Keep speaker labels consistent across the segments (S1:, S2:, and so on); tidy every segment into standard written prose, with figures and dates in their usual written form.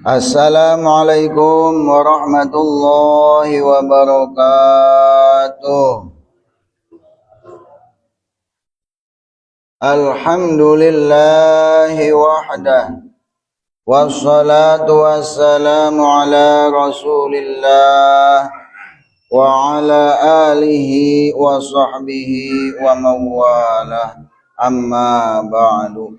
S1: Assalamualaikum warahmatullahi wabarakatuh. Alhamdulillahi wahdah, wassalatu wassalamu ala rasulillah wa ala alihi wa sahbihi wa mawalah, amma ba'du.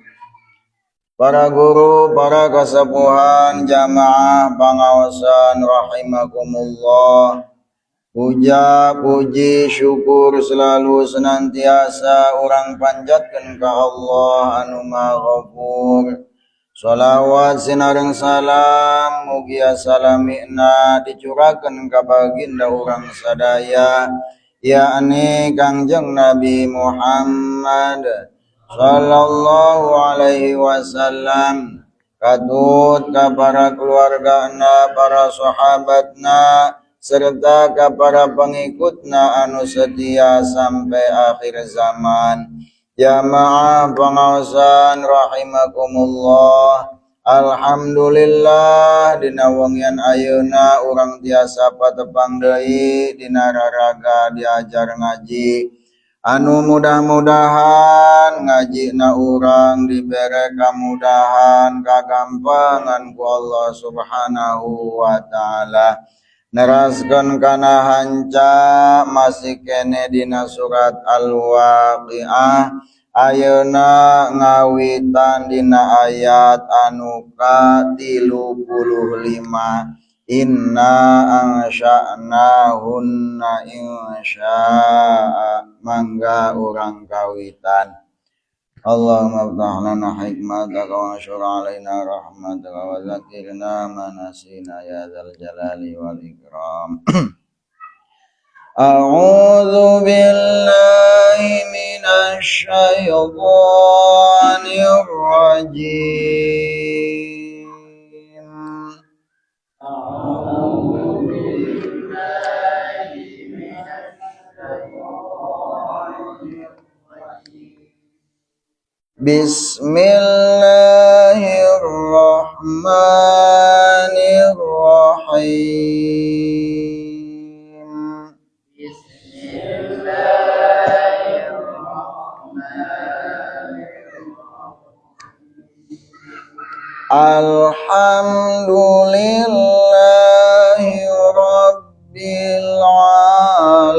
S1: Para guru, para kasepuhan, jamaah pangaosan rahimakumullah. Puja, puji, syukur selalu senantiasa urang panjatkan ke Allah anu Maha Ghafur. Salawat sinareng salam mugia salamina dicurahkan ka baginda urang sadaya, yakni Kangjeng Nabi Muhammad sallallahu alaihi wasallam, katut ka para keluargana, para sahabatna, serta ka para pengikutna anu setia sampai akhir zaman. Jamaah pangaosan rahimakumullah. Alhamdulillah, dina wengian ayeuna urang tiasa patepang deui dina raraga diajar ngaji. Anu mudah-mudahan ngajina urang dibere kamudahan, kagampangan ku Allah Subhanahu wa taala. Neraskeun kana hanca, masih kene dina surat Al-Waqiah. Ayeuna ngawitan dina ayat anu ka-35, inna ansya'nahunna insya'a. Mangga urang kawitan. Allahumma ftah lana hikmataka wa anshur alaina rahmataka wa zakirna ma nasina ya dzal jalali wal ikram. A'udzu billahi minasy syaithanir rajim.
S2: A'udzu billahi minasy syaithanir rajim.
S1: Bismillahirrahmanirrahim.
S2: Bismillahirrahmanirrahim.
S1: Alhamdulillahi rabbil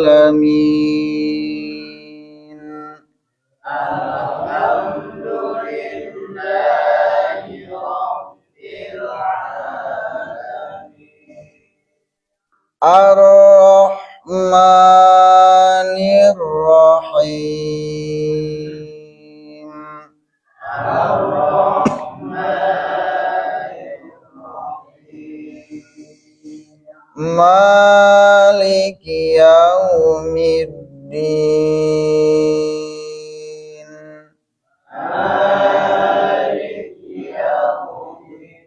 S1: alamin.
S2: Alhamdulillahi rabbil alamin.
S1: Ar-Rahmanir Rahim.
S2: Ar-Rahmanir Rahim.
S1: Maliki yaumiddin.
S2: Maliki yaumiddin.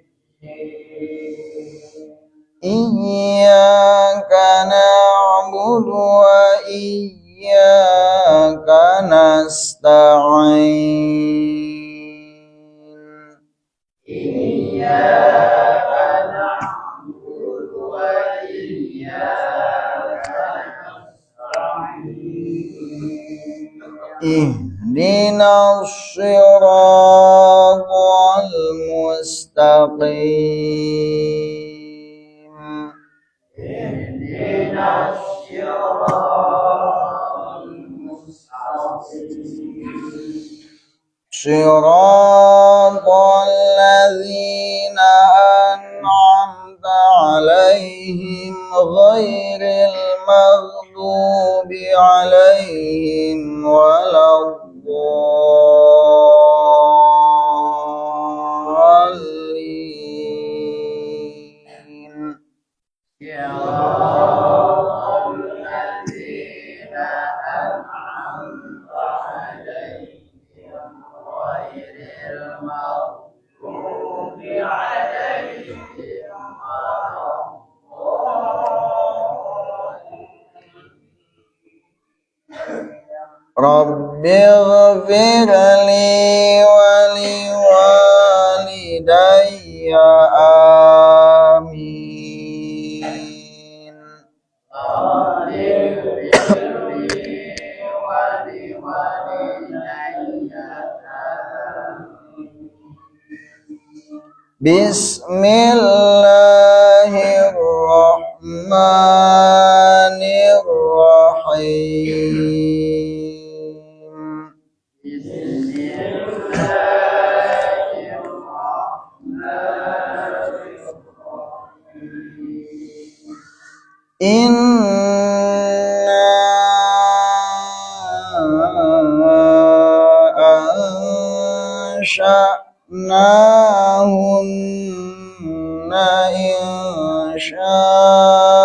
S1: Iyyaka na'budu wa iyyaka nasta'in.
S2: Iyyaka na'budu wa iyyaka nasta'in.
S1: Ihdinas siratal mustaqim.
S2: Ihdinas siratal mustaqim.
S1: Siratal ladzina an'amta 'alaihim ghairil maghdubi 'alaihim waladdallin.
S2: Siratal ladzina an'amta 'alaihim ghairil maghdubi 'alaihim waladdallin.
S1: Rabbighfir li wa liwalidayya amin. Bismillahirrahmanirrahim. Inna ansha'nahunna insya'a.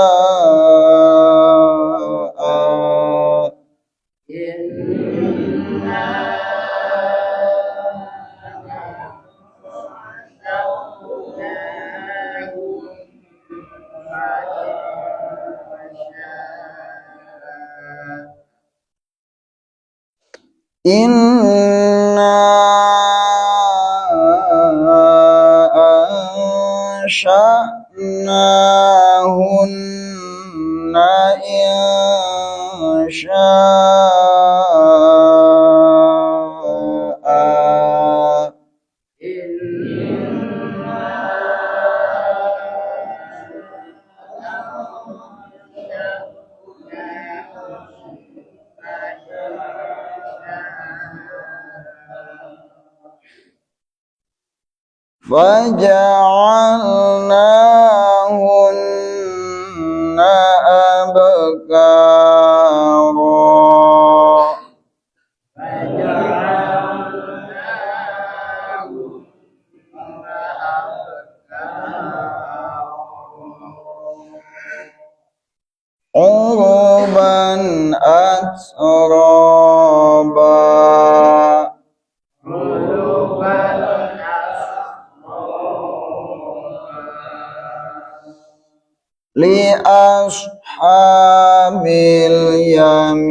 S1: Inna ansha'nahunna insya'a. Faja'alnahunna abkara. Uruban atraba. Li ashabil yamin.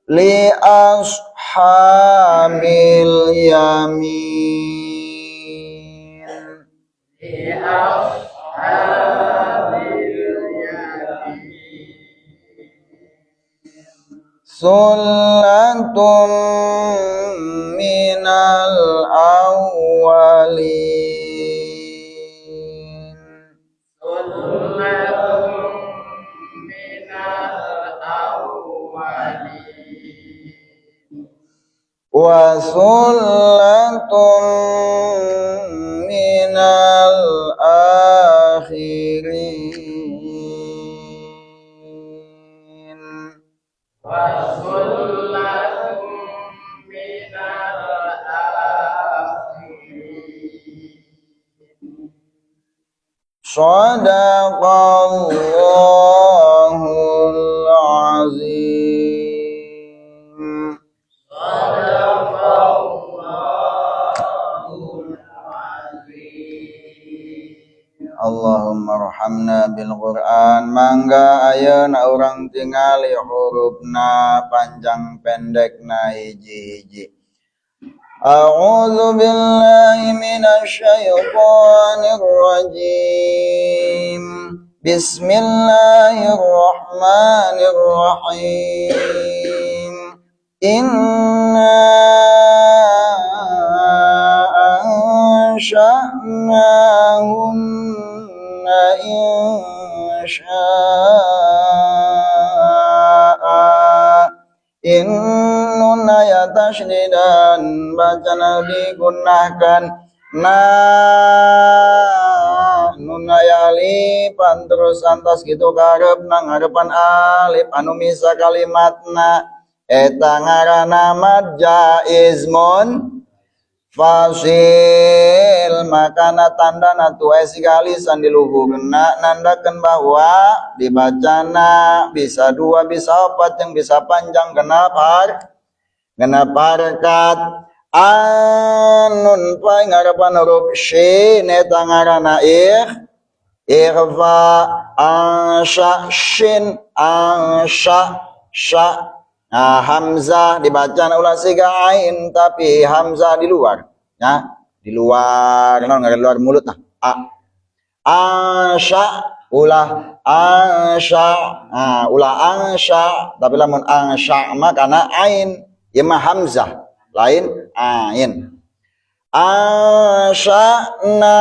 S1: Li ashabil yamin. Sullatun minal awwalin. Wa sullatun minal akhirin. Shadaqallahul azim. Allahumma arhamna bil Qur'an. Mangga ayeuna urang tingali hurufna panjang pendekna hiji-hiji. A'udzu billahi minasyaitonir rajim. Bismillahirrahmanirrahim. Inna ansha'nahunna insya'a. Innuna ya tashdidan bacana digunakan na nuna ya alifan terus antos gitu karep nang ngarepan alif anu misa kalimatna eta ngaranna mad jaizmun fasil makana tandana tuai sigalisan di luhurna nandakeun bahwa dibacana bisa dua bisa empat yang bisa panjang genap harkat. Anun pae ngarepan huruf shin eta ngaranna ikhfa ansha shin ansha sha. Nah, hamzah dibaca ulah siga ain tapi hamzah di luar ya, di luar naon di luar mulut. Nah, a ansha ulah ansha. Nah, ulah ansha, tapi lamun ansha mah kana ain, ieu mah hamzah lain ain. Ansha'na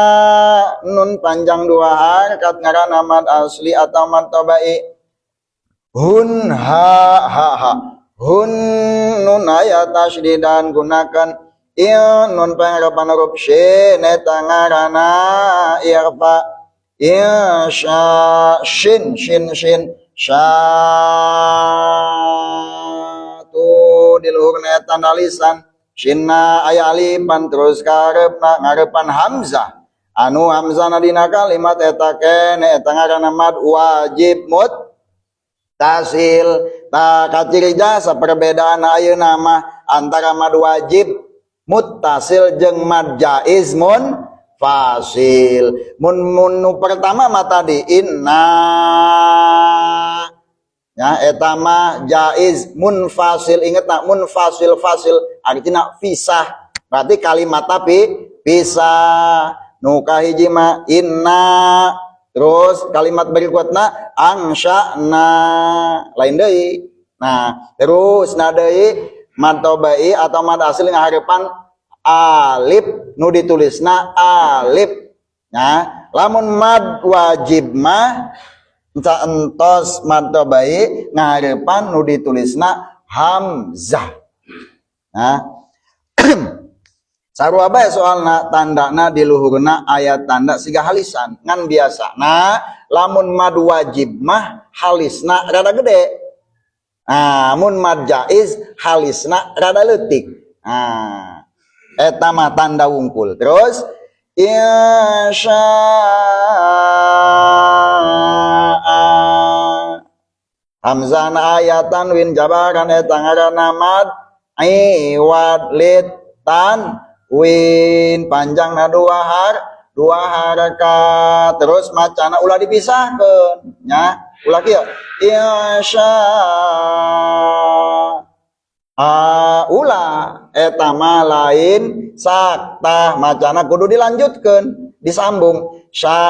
S1: nun panjang dua harakat ngaranna mad asli atau mad tabai. Hun ha ha ha hun nun aya tasdidan gunakan in nun pangarepan huruf shin eta ngaranna irfa insya shin shin shin sha tu di luhurna eta lisan shinna aya alifan terus kareupna ngarepan hamzah anu hamzahna dina kalimat eta kene eta ngaranna mad wajib muttasil. Ta kaciri jasa perbedaan ayeuna mah antara mad wajib muttasil jeung mad jaiz munfasil. Mun mun nu pertama mah tadi inna ya eta mah jaiz munfasil. Inget tak munfasil? Fasil artinya pisah, berarti kalimat tapi pisah. Nu kahiji mah inna, terus kalimat berikutna angsha'na, lain deui. Nah, terus na deui mad tabai atau mad asli ngaharepan alif nu ditulisna alif. Nah, lamun mad wajib mah entos mad tabai ngaharepan nu ditulisna hamzah. Nah, sarua bae soalna tandana di luhurna aya tanda siga halisan ngan biasa. Nah, lamun mad wajib mah halisna rada gede. Nah, mun mad jaiz halisna rada leutik. Nah, eta mah tanda wungkul. Terus insya hamzah ayatan win jabaran eta ngaranna mad iwad lit tan win panjangna dua harakat. Terus macana ulah dipisahkeun nya, ulah kieu insya a ulah eta mah lain saktah, macana kudu dilanjutkeun, disambung syaa.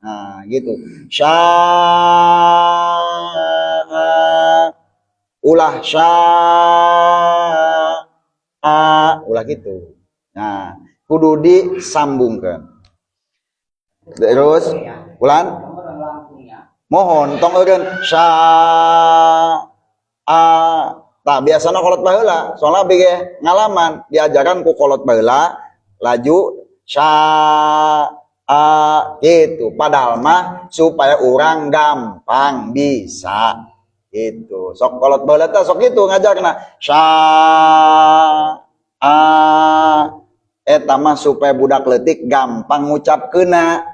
S1: Nah, gitu. Syaa ulah syaa ulah gitu. Nah, kudu disambungkeun. Terus ulan mohon tong eureun sya a tak biasana kolot baheula, soalna abdi ge ngalaman diajaran ku kolot baheula laju sya a gitu, padahal mah supaya orang gampang bisa gitu. Sok kolot baheula teh sok gitu ngajarna sya a eta mah supaya budak leutik gampang ngucapkeunna.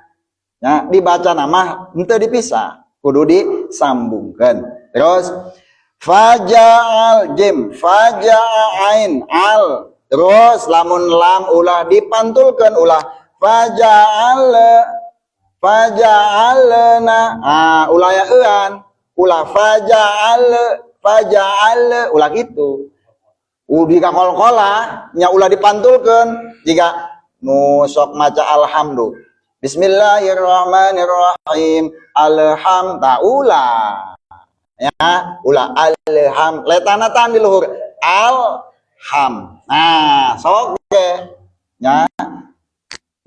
S1: Nah, dibaca nama henteu dipisah, kudu disambungkeun. Terus faja'al jim, faja'a ain al. Terus lamun lam ulah dipantulkeun, ulah faja'al faja'alna. Ah, ulah ya euan, ulah faja'al faja'al ulah kitu. Udi ka kol-kolah nya ulah dipantulkeun jika nu sok maca alhamdu. Bismillahirrahmanirrahim. Alham ta ulah. Ya, ulah alham. Letana tahan di luhur. Alham. Nah, sok ge. Nya.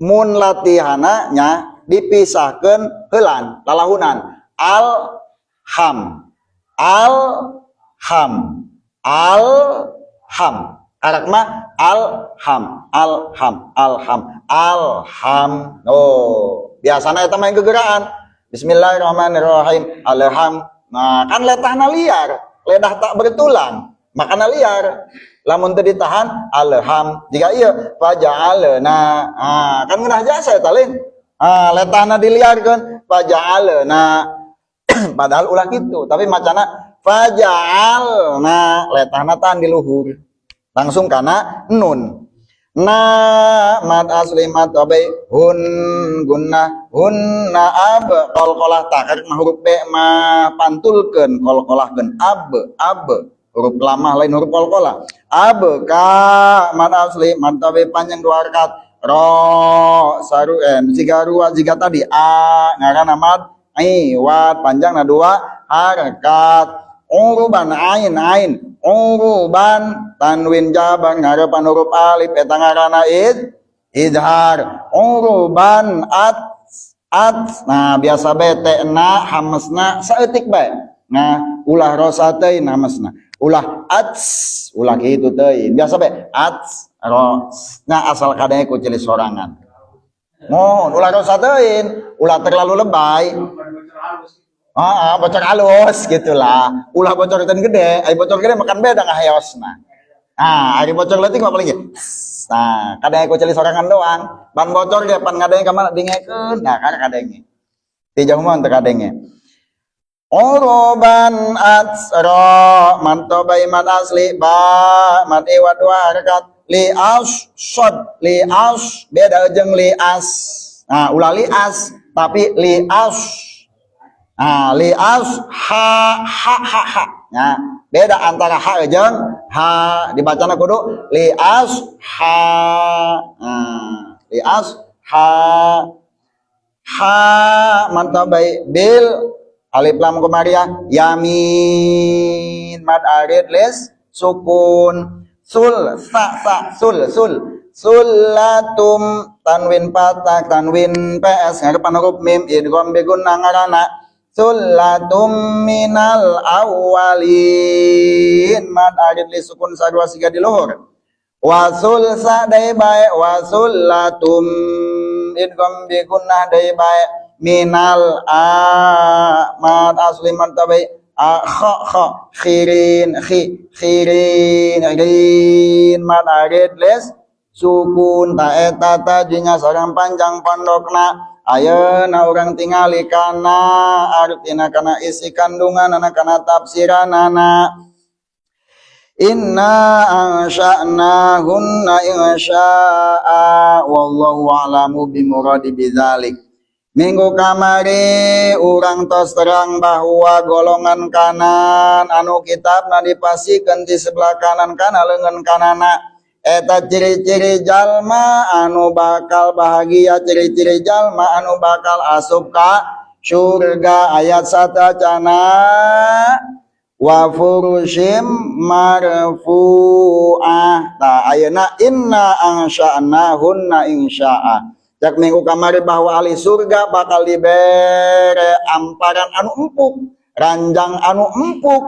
S1: Mun latihana nya dipisahkeun heulan, lalahunan. Alham. Alham. Alham. Arak mah alham, alham, alham, alham. Oh, biasanya eta mah yang gegeraan. Bismillahirrahmanirrahim. Alham. Nah, kan letahna liar, ledah tak bertulang, makana liar. Lamun teu ditahan alham. Jika ieu faja'alna. Ah, kan ngeunah jasa eta lain. Ah, letahna diliarkeun faja'alna. Padahal ulah kitu, tapi macana Faja'alna letahna tahan di luhur langsung kana nun. Na mad asli mad tabi hun gunnah hunna ab qalqalah takar mah huruf B mah pantulkeun qalqalahkeun ab ab huruf lamah lain huruf qalqalah ab ka mad asli mad tabi panjang dua harakat ro saru siga rua jiga tadi a ngaranna mad iwad panjangna dua harakat uruban ain ain uruban tanwin jabar ngarepan huruf alif eta ngaranna idhar uruban at at. Nah, biasa bae na hamesna saeutik bae. Nah, ulah rosa teuing hamesna, ulah ats, ulah kitu teuing, biasa bae ats ro. Nah, asal kadenge ku ceuli sorangan mohon ulah rosa teuing, ulah terlalu lebay. Ah, bocor halus gitulah. Ulah bocor ten gede, ai bocor gede makan beda ngaheosna. Ah, ari bocor leutik mah paling ge. Nah, kadang ku ceuli sorangan doang. Ban bocor ge pan ngadenge ka mana dingekeun. Nah, kana kadenge. Ti jauh mah teu kadenge. Uruban atsra mantobai mad asli ba mad iwad dua harakat li as sod li as beda jeung li as. Nah, ulah li as tapi li as. Nah, li as ha ha ha ha. Nah, beda antara ha jeung ha dibacana kudu li as ha. Nah, li as ha ha mantabai bil alif lam komariah yamin mad arid lis sukun sul sa sa sul sul sulatum tanwin patah tanwin ps ngarepan huruf mim idgham bi gunnah ngaranna sulatum minal awwalin mad arid li sukun sarua siga di luhur wasul sa deui bae wasulatum idgham bi gunnah deui bae minal a mad asli mad tabi a kha kha khirin khi khirin rin mad arid lis sukun ta eta tajinya sareng panjang pondokna. Ayeuna urang tingali kana artina, kana isi kandunganana, kana tafsiranana. Inna ansha'nahunna insya'a wallahu a'lamu bimuradi bidzalik. Minggu kamari urang tos terang bahwa golongan kanan anu kitabna dipasihkeun di sebelah kanan kana leungeun kanana eta ciri-ciri jalma anu bakal bahagia, ciri-ciri jalma anu bakal asup ka surga. Ayat satacana wa furusyim marfu'ah. Tah, ayeuna inna ansha'nahunna insya'a. Cak minggu kamari bahwa ahli surga bakal dibere amparan anu empuk, ranjang anu empuk.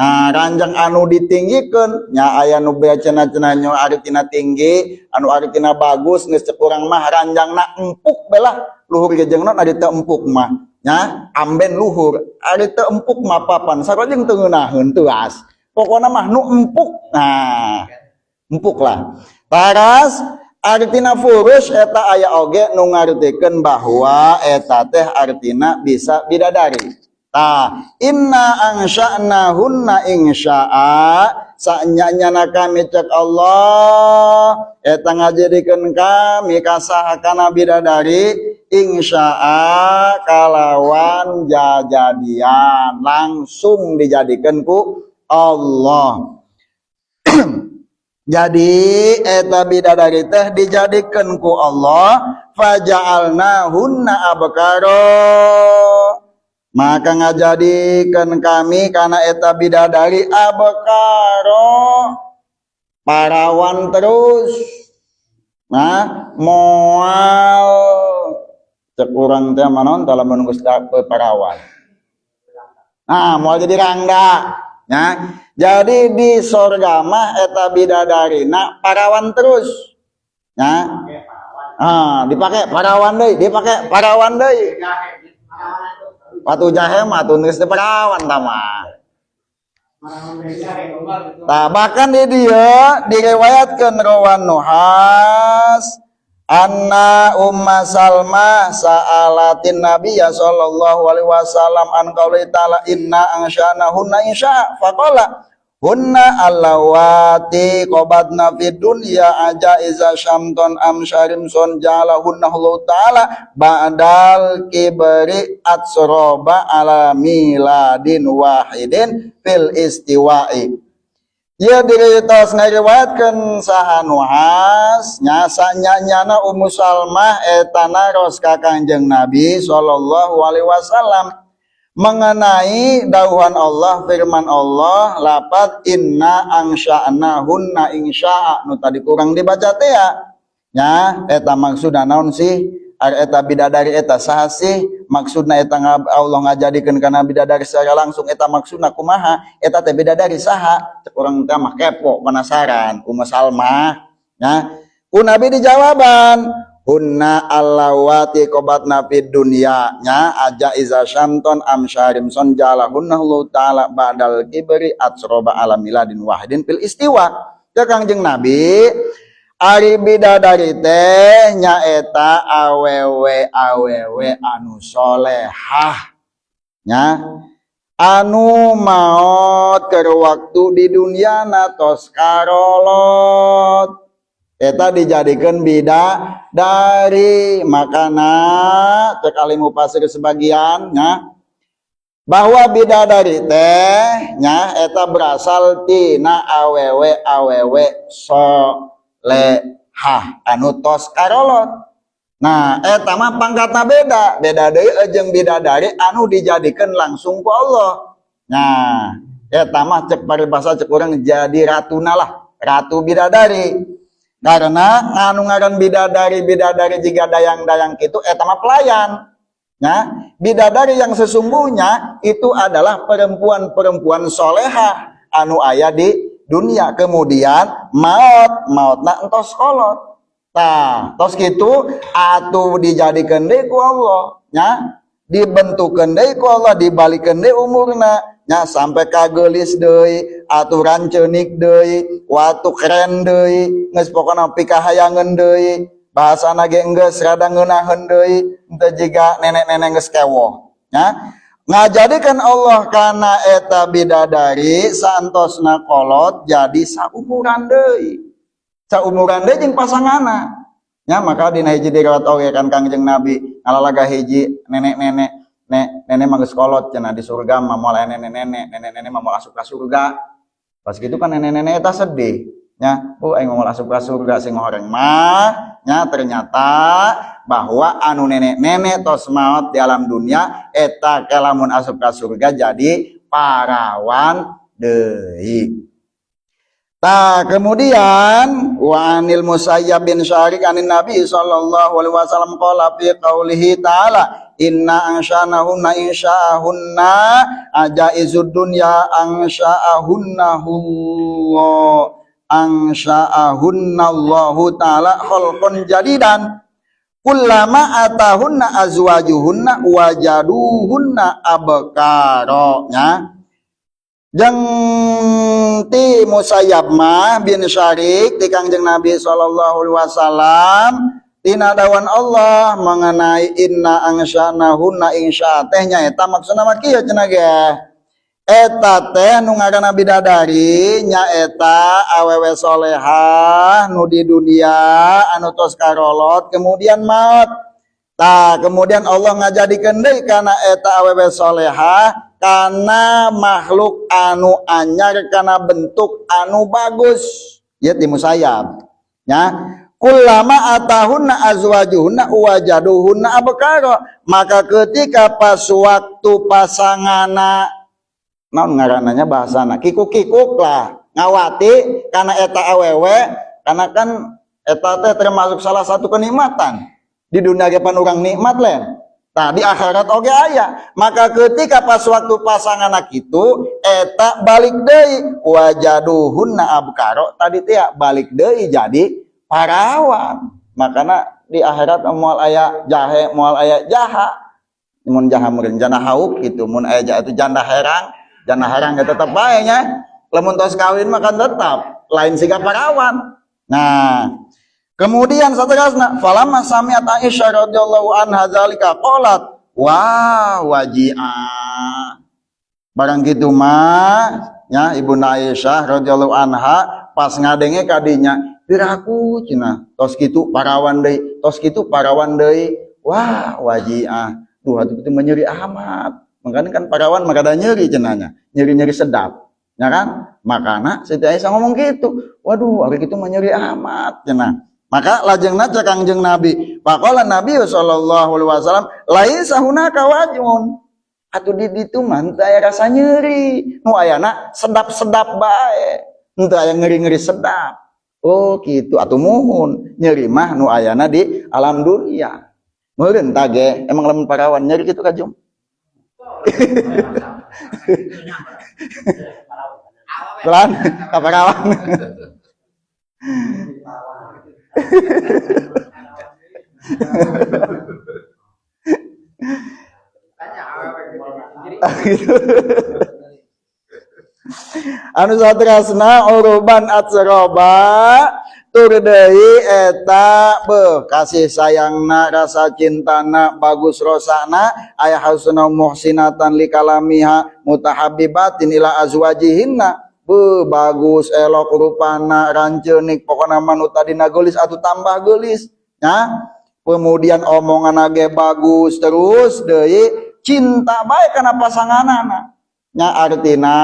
S1: Nah, ranjang anu ditinggikan nya aya nu bea cenah-cenah nyo artina tinggi, anu artina bagus. Geus cek urang mah ranjangna empuk belah luhur ge jeung non ari teu empuk mah nya amben luhur ari teu empuk mah papan sarua jeung teu ngeunaheun teuas, pokona mah nu empuk. Nah, empuk lah. Taras artina furus eta aya oge nu ngartikeun bahwa eta teh artina bisa bidadari. Tah, inna ansha'nahunna insya'a sanyanyana kami cek Allah eta ngajadikeun kami kasaha kana bidadari insya'a kalawan jajadian langsung dijadikan ku Allah. Jadi eta bidadari teh dijadikan ku Allah faja'alnahunna abkaro, maka ngajadikan kami karena eta bidadari abkaro parawan terus. Nah, moal cek urang teh manon dalam geus parawan. Nah, moal jadi rangda. Nah, jadi di sorga mah eta bidadari nah parawan terus. Nah, ah, dipakai parawan deui, dipakai parawan deui. Patu jahe mah tuh geus parawan tah mah. Nah, bahkan di dia diriwayatkan rawan nuhas Anna Umma Salmah sa'alatin Nabiyya sallallahu alaihi wasallam an qauli ta'ala inna ansha'nahunna insya'a faqala hunna allawati qabadna fid dunya ajaiza syamton am syarimson ja'alahunna Allah ta'ala ba'dal kibri atsroba ala miladin wahidin fil istiwa'i. Ia diritos ngariwayatkeun saha Nuhas nya sanyanyana Ummu Salmah eta naros ka Kangjeng Nabi sallallahu alaihi wasallam mengenai dawuhan Allah, firman Allah lapat inna ansha'nahunna insya'a nu tadi kurang dibaca teh nya. Eta maksudna naon sih? Ari eta bidadari eta saha sih maksudna? Eta Allah ngajadikeun kana bidadari secara langsung, eta maksudna kumaha? Eta teh bidadari saha? Cek urang teh mah kepo, penasaran Ummu Salmah nya. Ku Nabi dijawaban hunna allawati qabatna fid dunya nya aja iza syamton am syarimson jalahunna Allah ta'ala ba'dal kibri atsroba ala miladin wahidin fil istiwa. Ya Kangjeng Nabi, ari bidadari teh nyaeta awewe awewe anu solehah nya, anu maot keur waktu di dunia na tos karolot, eta dijadikan bidadari. Makana cek ahli mufasir sebagian nya, bahwa bidadari teh nya eta berasal tina awewe awewe solehah anu tos karolot. Nah, eta mah pangkatna beda, beda deui jeung bidadari anu dijadikan langsung ku Allah. Nah, eta mah cek paribasa cek urang jadi ratuna lah, ratu bidadari. Karena nganu ngaran bidadari bidadari jika dayang-dayang kitu eta mah pelayan. Nah, bidadari yang sesungguhnya itu adalah perempuan-perempuan soleha anu aya di dunia, kemudian maut, mautna entos kolot. Tah, tos kitu atuh dijadikeun deui ku Allah nya, dibentukeun deui ku Allah, dibalikeun deui umurna nya sampai kageulis deui, atuh ranceunik deui, waktu keren deui, geus pokona pikahayangeun deui, bahasana ge geus rada ngeunaheun deui, henteu jiga nenek-nenek geus kewoh nya. Ngajadikeun Allah kana eta bidadari saantosna kolot jadi saumuran deui, saumuran deui jeung pasanganna nya. Maka dina hiji diriwayat oge kan Kangjeng Nabi ngalalaga hiji nenek-nenek, nek nenek mah geus kolot cenah, di surga mah moal aya nenek-nenek, nenek-nenek mah moal asup ka surga. Pas gitu kan nenek-nenek eta sedih nya, oh aing moal asup ka surga sing horeng mah nya. Ternyata bahwa anu nenek-nenek tos maot di alam dunia eta lamun asup ka surga jadi parawan deui. Tah, kemudian wa anil Musayyab bin Syarik anin Nabi sallallahu alaihi wasallam qala fi qaulihi ta'ala inna ansha'nahunna insya'ahunna ajaizud dunya ansha'ahunna Allah ansha'ahunna Allahu ta'ala khalqan jadidan kullama atahunna azwajuhunna wajaduhunna abkara nya. Jeng ti Musayyab mah bin Syarik ti Kangjeng Nabi sallallahu alaihi wasallam tina dawuhan Allah mengenai inna ansha'nahunna insya teh nyaeta maksudna mah kieu cenah ge, eta teh nu ngaranna bidadari nyaeta awewe solehah nu di dunia anu tos karolot kemudian maut. Tah, kemudian Allah ngajadikeun deui kana eta awewe solehah kana makhluk anu anyar, kana bentuk anu bagus. Ieu ti Musayyab nya. Kullama atahunna azwajuhunna wajaduhunna abkara, maka ketika pas waktu pasangana, naon ngarananya bahasana, kikuk-kikuk lah, ngawati kana eta awewe, karena kan eta teh termasuk salah satu kenikmatan di dunia ge pan urang nikmat len. Nah, di akhirat oge aya. Maka ketika pas waktu pasangan kitu eta balik deui wajaduhunna abkaro tadi teh balik deui jadi parawan. Makana di akhirat moal aya jahe, moal aya jaha. Mun jaha meureun janda hauk gitu, mun aya jaha itu janda herang, janda herang ge tetep bae nya. Lamun tos kawin mah kan tetap lain siga parawan. Nah, Kemudian saterasna, falamma sami'at Aisyah radhiyallahu anha zalika qalat wah waji'ah. Barang kitu mah nya Ibunda Aisyah radhiyallahu anha pas ngadenge kadinya piraku cenah tos kitu parawan deui, tos kitu parawan deui, wah waji'ah. Duh, atuh kitu mah nyeri amat. Makanya kan parawan mah kada nyeri cenahnya, nyeri-nyeri sedap. Ya kan? Makana Siti Aisyah ngomong gitu. Waduh, ari kitu mah nyeri amat cenah. Maka lajengna cek Kangjeng Nabi, faqala Nabi sallallahu alaihi wasallam, laisa hunaka wajun. Atuh di ditu mah teu aya rasa nyeri. Nu ayana sedap-sedap bae. Henteu aya ngeri-ngeri sedap. Oh gitu, atuh muhun. Nyeri mah nu ayana di alam dunia. Meureun tage, emang lamun parawan nyeri kitu ka Jum? Pelan, ka parawan. Anu saterasna uruban atsroba tur deui eta beuh kasih sayangna, rasa cintana bagus rosana, aya hasuna muhsinatan likalamiha mutahabbibatin ila azwajihinna. Beuh bagus elok rupana ranceunik, pokona mah nu tadina geulis atuh tambah geulis nya. Kemudian omongan ge bagus terus deui cinta bae kana pasanganana. Nya artina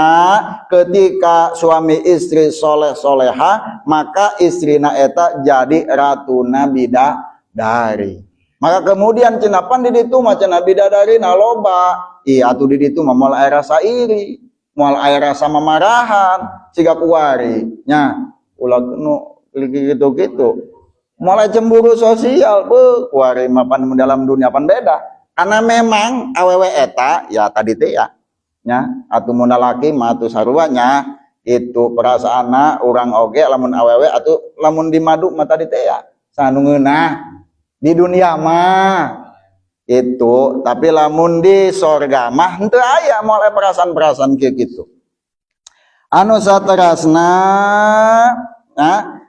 S1: ketika suami istri soleh soleha maka istrina eta jadi ratuna bidadari. Maka kemudian cenah pan di ditu mah cenah bidadari na loba. Ih atuh di ditu mah moal aya rasa iri, moal aya rasa mamarahan siga kuari nya ulah nu gitu-gitu. Mulai cemburu sosial beuh kuari mah pan dalam dunia pan beda. Karena memang awewe eta ya tadi teh ya nya atuh mun lalaki mah atuh sarua nya itu perasaanna urang oge lamun awewe atuh lamun di madu mah tadi teh ya sanu ngeunah di dunia mah itu, tapi lamun di sorga mah henteu aya moal aya perasaan-perasaan kieu kitu. Anu saterasna nah,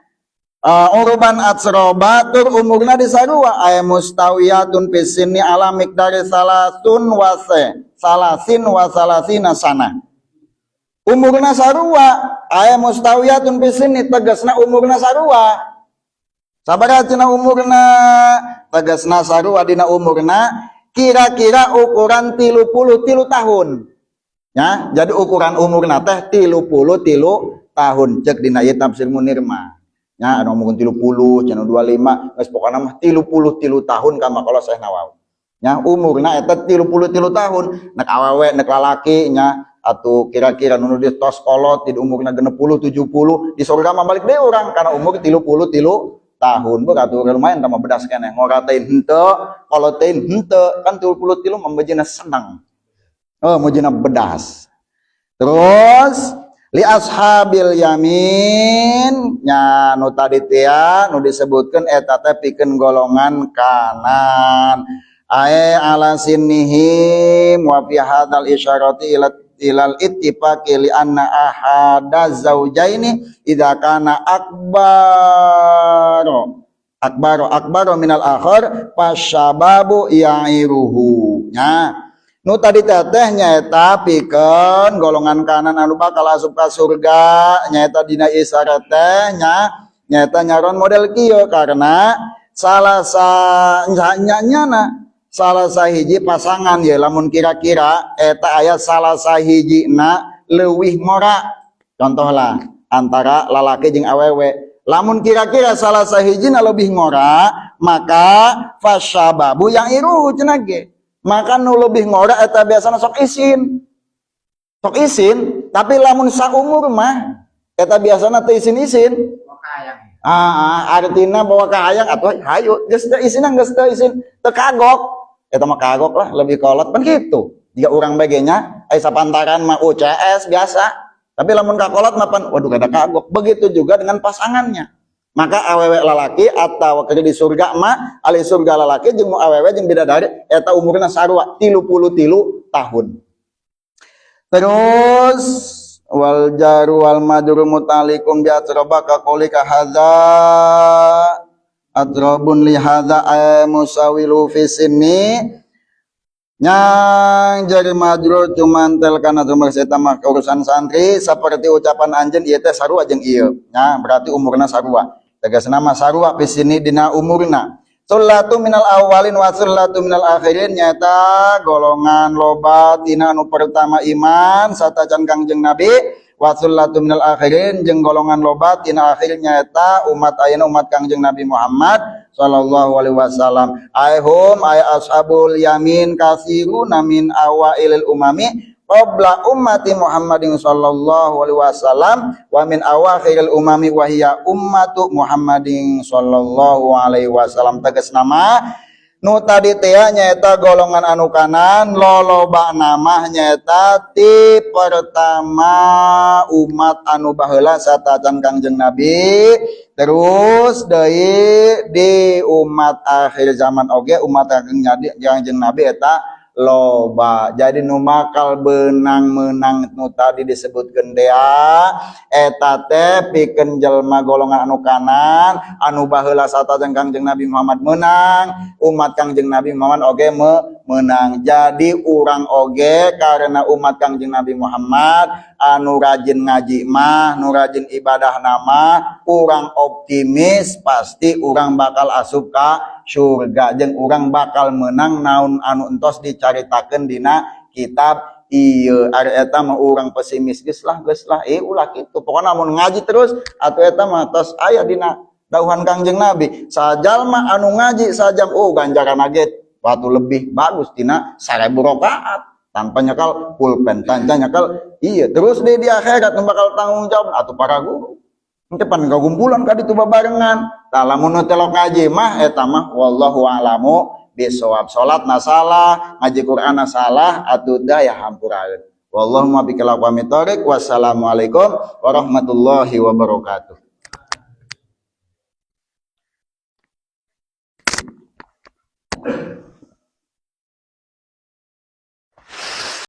S1: uruban atsroba tur umurna disarua aya mustawiyatun fisini ala miqdari salasun wase salasin wa salasina sana. Umurna sarua aya mustawiyatun fisini tegasna umurna sarua. Sabaraha cenah umurna? Tegasna sarua dina umurna kira-kira ukuran 33 tahun. Ya, jadi ukuran umurna teh 33 tahun cek dina ieu tafsir Munir mah. Ya, anu ngomongkeun 30, cenah 25, geus pokona mah 33 tahun kama kalau Syekh Nawawi. Nya umurna eta 33 tahun, nek awewe nek lalaki nya atuh kira-kira nu di tos kolot di umurna 60 70 di surga mah balik deui urang kana umur 33 tahun. Beuh atuh lumayan tambah bedas keneh ngoratein henteu, kolotein henteu, kan 33 mah mejina senang. Oh, mejina bedas. Terus li ashabil yamin nya nu tadi teh nu disebutkeun eta teh pikeun golongan kanan. Ae ala sinnihim wa fi hadzal isyarati ilal ittifaqi li anna ahada zaujaini idza kana akbaro akbaro akbaro minal akhar fasyababu ya'iruhu. Nya nu tadi teteh nyaeta pikeun golongan kanan anu bakal asup ka surga nyaeta dina isyarat teh nya nyaeta nyaron model kieu karena salah sa nyana salah sahiji pasangan ya lamun kira-kira eta aya salah sahijina leuwih ngora. Contohlah antara lalaki jeung awewe, lamun kira-kira salah sahijina leuwih ngora maka fasyababu yang iruhu cenah ge. Maka nu leuwih ngora eta biasana sok isin. Sok isin, tapi lamun saumur mah eta biasana teu isin-isin. Artina bawa kahayang atuh hayu geus teu isinan geus teu isin teu kagok. Eta mah kagok lah lebih kolot pan kitu. Jika urang bae ge nya aya sapantaran mah UCS biasa. Tapi lamun kakolot mah pan waduh kada kagok. Begitu juga dengan pasangannya. Maka awewe lalaki atau keur di surga mah ahli surga lalaki jeung nu awewe jeung bidadari eta umurna sarua 33 tahun. Terus wal jaru wal majru mutalikum bi atraba ka qaulika hadza Adrabun li hadza musawilu fi sinni nyang jari majrur cumantel kana tumar eta mah urusan santri seperti ucapan anjeun ieu teh sarua jeung ieu nya berarti umurna sarua tegasna mah sarua fi sinni dina umurna. Sullatu minal awalin wa sullatu minal akhirin nyata golongan loba tina anu pertama iman satacan Kangjeng Nabi wa sullatu minal akhirin jeung golongan loba tina akhir nyata umat ayeuna umat Kangjeng Nabi Muhammad sallallahu alaihi wasallam. Aihum ay ashabul yamin katsiruna min awailil umami qabla ummati Muhammadin sallallahu alaihi wasallam wa min awakhiril umami wa hiya ummatu Muhammadin sallallahu alaihi wasallam. Tegas nama nu tadi teh nyaeta golongan anu kanan loloba nama nyaeta ti pertama umat anu baheula satacan Kangjeng Nabi terus deui di umat akhir zaman oge umat Kangjeng Nabi eta loba. Jadi nu bakal benang-menang nu tadi disebutkeun dea eta teh pikeun jelema golongan anu kanan anu baheula satacan Kangjeng Nabi Muhammad menang umat Kangjeng Nabi Muhammad oge menang. Jadi urang oge karena umat Kangjeng Nabi Muhammad anu rajin ngaji mah nu rajin ibadah nama urang optimis pasti urang bakal asup ka surga jeung urang bakal menang naon anu entos dicaritakeun dina kitab ieu. Ari eta mah urang pesimis geus lah ulah kitu pokona mun ngaji terus atuh eta mah tos aya dina dawuhan Kangjeng Nabi sajalma anu ngaji sajam oh ganjaran ge batu lebih bagus tina 1000 rakaat tanpa nyekal pulpen tanpa nyekal iya terus di akhirat nu bakal tanggung jawab atuh para guru cepan kagumpulan ka ditu babarengan. Tah lamun nu telok ngaji mah eta mah wallahu a'lamu bisawab. Salat na salah, ngaji Quran na salah atuh da ya hampuraeun. Wallahu muwaffiq ila aqwamit thoriq. Wassalamualaikum warahmatullahi wabarakatuh.